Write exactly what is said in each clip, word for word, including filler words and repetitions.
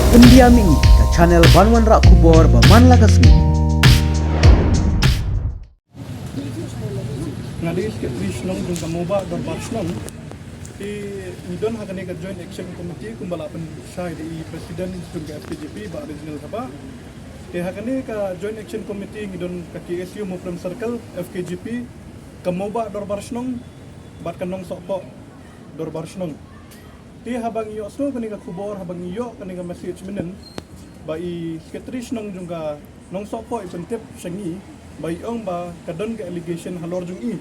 Pyndiam ïa ngi ka channel ban wanrah khubor ba man la ka sngi. Nga dei Secretary Shnong jong ka Mawbah Dorbar Shnong. Te ngi don ha kane ka Joint Action Committee kumba la pynshai da i President jong ka F K J P, Bah Reginald Thabah. Te ha kane ka Joint Action Committee ngi don ka K S U Mawprem Circle, F K J P, ka Mawbah Dorbar Shnong bad ka Nongsohkpoh Dorbar Shnong. Te haba ngi ïohsngew kane ka khubor, haba ngi ïoh kane ka message mynnin, ba i Secretary Shnong jong ka Nongsohkpoh i pyntip sha ngi ba i ong ba ka don ka allegation halor jong i.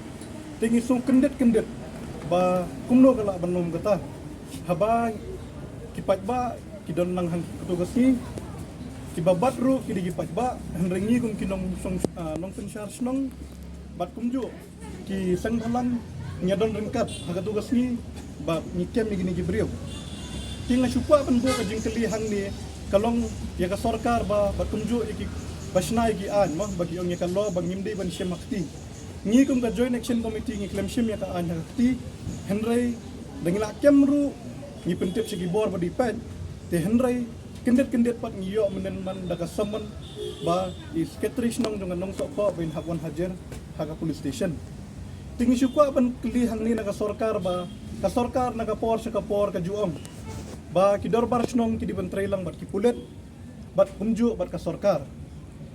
Te ngi sngew kyndit kyndit ba kumno ka lah ban long kata. Haba ki paidbah ki don lang ha kato ka sngi, kiba bat ruh ki dei ki paidbah, hynrei ngi kum ki nong, ah, nongsynshar shnong bad kumjuh ki seng bhalang ngi don ryngkat ha kato ka sngi ba ngi kem ïa kine ki briew. Te nga shu kwah ban buh ka jingkylli hangne ka long ïa ka sorkar ba, ba kumjuh ïa ki ba shna ïa ki aiñ mo, ba ki ong ïa ka law ba ngim dei ban shim ha kti. Ngi kum ka Joint Action Committee ngi khlem shim ïa ka aiñ ha kti, hynrei da ngi la kem ruh ngi pyntip sha ki bor ba dei peit. Te hynrei kyndit kyndit pat ngi ïoh mynnin man da ka summon ba i Secretary Shnong jong ka Nongsohkpoh ba in hap wan hajir ha ka police station. Te ngi shu kwah ban kylli hangne na ka sorkar ba ka sorkar na ka por sha ka por ka ju ong ba ki dorbar shnong ki dei ban trei lang bad ki pulit bad kumjuh bad ka sorkar.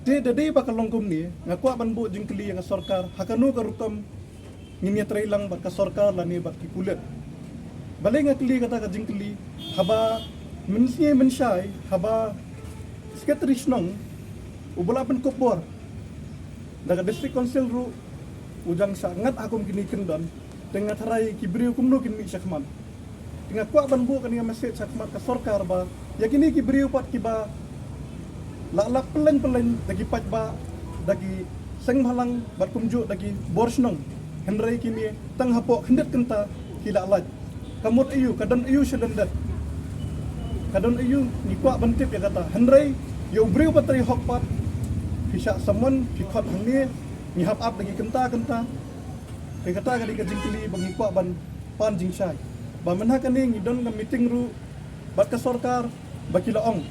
Te da dei ba ka long kumne, nga kwah ban buh jingkylli ïa ka sorkar, ha kano ka rukom ngin ïa trei lang bad ka sorkar lane bad ki pulit? Balei nga kylli kata ka jingkylli? Haba mynsngi mynshai, haba Secretary Shnong uba la pynkup bor da ka District Council ruh, u jang sha ngat ha kum kine kyndon, te nga tharai ki briew kumno kin mih sha khmat. Te nga kwah ban buh kane ka message sha khmat ka sorkar ba ïa kine ki briew pat kiba la lap pylleng pylleng da ki paidbah, da ki seng bhalang bad kumjuh da ki bor shnong, hynrei kine tang hapoh khyndiat kynta ki la lait. Ka mut aiu, ka don aiu shalyndet? Ka don aiu? Ngi kwah ban tip ïa kata. Hynrei ïa u briew ba trei hok pat, phi shah summon, phi khot hangne, ngi hap ap da ki kynta kynta. Te kata ka dei ka jingkylli ba ngi kwah ban pan jingshai. Ba mynha kane ngi don ka meeting ruh bad ka sorkar ba ki la ong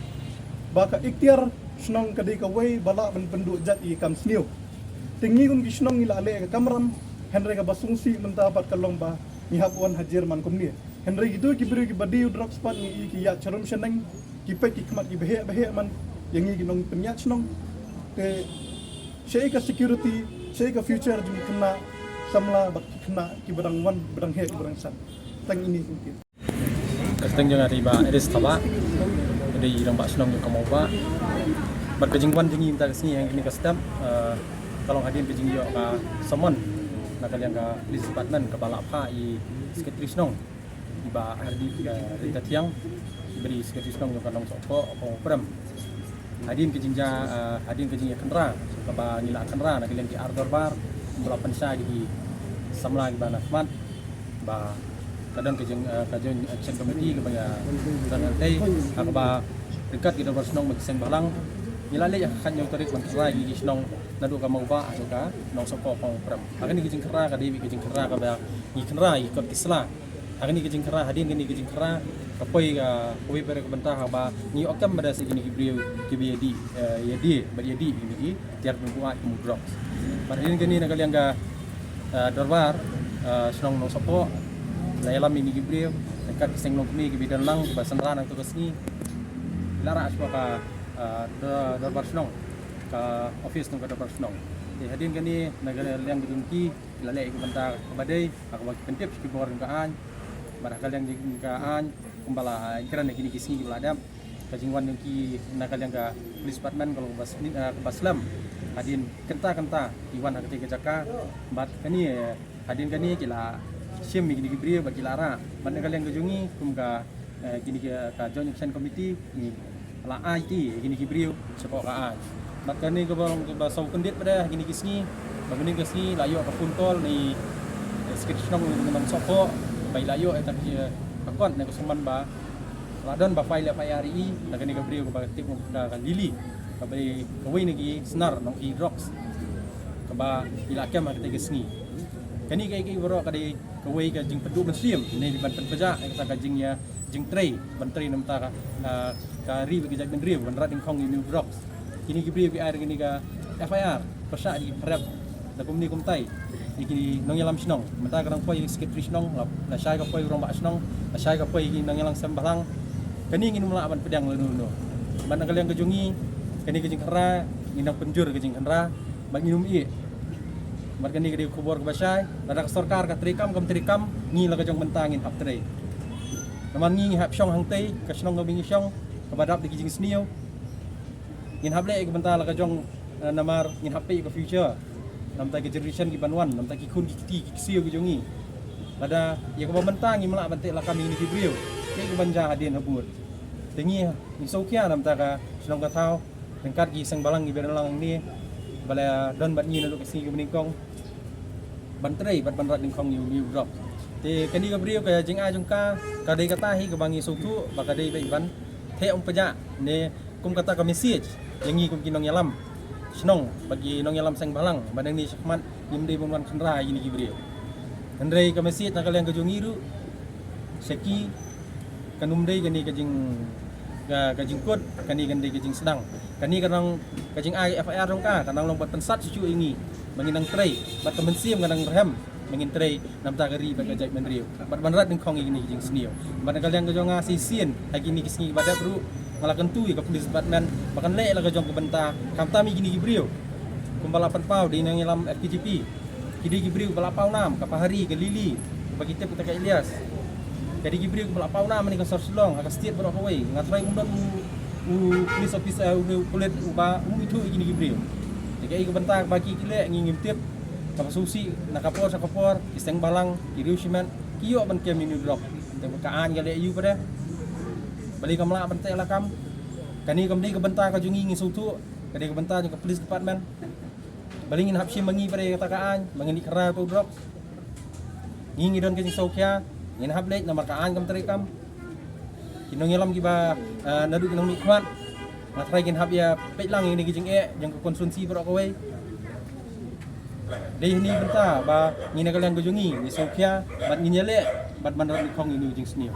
ba ka iktiar shnong ka dei kawei ba lah ban pynduh jait ïa ki kam sniew. Te ngi kum ki shnong ngi la leh ka kamram, hynrei kaba sngewsih mynta pat ka long ba ngi hap wan hajir man kumne. Hynrei kito ki briew kiba die u drugs pat ngi i ki ïaid sharum shaneng, ki peit ki khmat kiba heh ba heh man ïa ngi ki nongpynïaid shnong. Te shaei ka security, shaei ka future jong ki khynnah samla bad ki khynnah kiba dang wan, ba dang heh, kiba dang san? Tang ine kumne. Ka kyrteng jong nga dei Bah Aris Thabah, dei i rangbah shnong jong ka Mawbah. Bad ka jingwan jong ngi mynta ka sngi ha kane ka step, eh, ka long hadien ka jingïoh ka summon na ka liang ka police department kaba la phah ïa i Secretary Shnong, i Bah Hardip, eh, Ryntathiang, i ba dei Secretary Shnong jong ka Nongsohkpoh, Kong Prem. Hadien ka jingjia, eh, hadien ka jingïakynra kaba ngi la kynra na ka liang ki ar dorbar, ba la pynshai da ki samla kiba na khmat, ba ka don ka jing, eh, ka Joint Action Committee kaba ïa don hangtei, ha kaba ryngkat ki dorbar shnong bad ki seng bhalang, ngi la leit ha ka khathynñiew tarik ban kynra ïa ki shnong naduh ka Mawbah haduh ka Nongsohkpoh, Kong Prem. Ha kane ka jingkynra ka dei ka jingkynra kaba ngi kynra ïa ki kot ki sla. Ha kane ka jingkynra, hadien kane ka jingkynra, ka poi ka, kawei pat ka bynta haba ngi ïoh kem bad sa kine ki briew kiba ïadie, eh, ïadie bad ïadie ïa kine ki tiar pynbuaid kum u drugs. Bad hadien kane na ka liang ka, eh, dorbar, eh, shnong Nongsohkpoh la ïalam ïa kine ki briew, ryngkat ki seng longkmie kiba don lang, kiba synran ha kato ka sngi. La rah shuwa ka, eh, dor-, dorbar shnong, ka office jong ka dorbar shnong. Te hadien kane na ka liang ka jong ki, la leh ïa ka bynta kaba dei, ha kaba ki pyntip sha ki bor jong ka aiñ. Bad ha ka liang jong ka aiñ, kumba la kren ha kine ki sngi kiba la dep, ka jingwan jong ki na ka liang ka police department ka long kaba sli-, eh, kaba slem. Hadien kynta kynta ki wan ha katei ka jaka. Bad kane, eh, hadien kane ki la shim ïa kine ki briew bad ki la rah. Bad na ka liang ka jong ngi kum ka, eh, kine ki, ka Joint Action Committee, ngi la ai ti ïa kine ki briew shapoh ka aiñ. Bad kane kaba long kaba saw kyndit pat ha kine ki sngi, ba mynnin ka sngi la ïoh ka phone call na i, eh, Secretary Shnong Nongsohkpoh, ba i la ïoh ïa ka, eh, ka kot ne ka summon ba la don ba file F I R ïa i na kane ka briew kaba tip ka, ka Lily, kaba dei kawei na ki snar nongkhaii drugs, kaba i la kem ha katei ka sngi. Kane kaei kaei baroh ka dei kawei ka jingpynduh mynsiem ne ban pynpjah ïa kata ka jingïa jingtrei ban trei namar ka, ka ri bad ka jaitbynriew ban rat nyngkong ïa u drugs. Kine ki briew ki ai kine ka F I R pyrshah ïa ki pharep da kumne kumtai ïa ki nongïalam shnong. Mynta ka dang poi ïa ki secretary shnong, la shai ka poi u rangbah shnong, la shai ka poi ïa ki nongïalam seng bhalang. Kane ngin ym lah ban pdiang lano lano. Bad na ka liang ka jong ngi, kane ka jingkhynra ngin nang pynjur ka jingkhynra bad ngin ym ïeh. Bad kane ka dei ka khubor kaba shai, lada ka sorkar ka treikam kam treikam, ngi la ka jong bynta ngin hap trei. Namar ngi ngi hap shong hangtei, ka shnong kaba ngi shong kaba dap da ki jingsniew. Ngin hap leh ïa ka bynta la ka jong, eh, namar ngin hap peit ïa ka future. Namar ka generation ki ban wan, namar ki khun ki kti ki ksiew ki jong ngi. Lada ïa kaba mynta ngim lah ban teh lakam ïa kine ki briew, ïa ka ban jia hadien habud. Te ngi ngi sngewkhia namar ka shnong ka thaw ryngkat ki seng bhalang ki ba ïalang hangne ba la don bad ngi naduh ka sngi kaba nyngkong ban trei bad ban rat nyngkong ïa u drugs. Te kane ka briew ka jingai jong ka ka dei kata hi kaba ngi sngewthuh ba ka dei beit ban theh ym pjah ne kum kata ka message ïa ngi kum ki nongïalam shnong bad ki nongïalam seng bhalang ba nangne shakhmat ngim dei ban wan khynra ïa kine ki briew. Hynrei ka message na ka liang ka jong ngi ruh sha ki kan ym dei kane ka jing, ka, ka jingkut, kane kan dei ka jingsdang. Kane ka dang ka jingai F I R jong ka ka dang long bad pynsat shuh shuh ïa ngi ba ngin nang trei bad ka mynsiem ka dang rhem ba ngin trei namar ka ri bad ka jaitbynriew bad ban rat nyngkong ïa kine ki jingsniew. Bad na ka liang ka jong nga shisien ha kine ki sngi ba dep ruh nga la kyntu ïa ka police department ba kan leh la ka jong ka bynta khamtam ïa kine ki briew kumba la pynpaw da i nongïalam F K J P. Ki dei ki briew ba la paw nam, ka Pahari, ka Lily, ba ki tip kata ka Ilyas. Ka dei ki briew ba la paw nam ha kane ka sor Shillong, ha ka state baroh kawei. Nga tharai um don u, u police officer, u, u pulit uba um ithuh ïa kine ki briew. Te kaei ka bynta ba ki ki leh ngi ngim tip. Kaba sngewsih na ka por sha ka por, ki seng bhalang, ki riew shimet, ki ïoh ban kem ïa u drug. Te ka aiñ ka leh ïa u pat. Balei kam lah ban teh lakam. Kane kam dei ka bynta ka jong ngi, ngi sngewthuh, ka dei ka bynta jong ka police department. Balei ngin hap shim ma ngi pat ïa kata ka aiñ, ma ngin leit khynra ïa u drug. Ngi ngi don ka jingsngewkhia, ngin hap leit namar ka aiñ kam treikam. Ki nongïalam kiba, eh, naduh ki nongmihkhmat. Nga tharai kin hap ïa peit lang ïa kine ki jingeh jong ka constituency baroh kawei. Dei hangne bynta ba ngi na ka liang ka jong ngi, ngi sngewkhia bad ngin ïaleh bad ban rat nyngkong ïa kine ki jingsniew.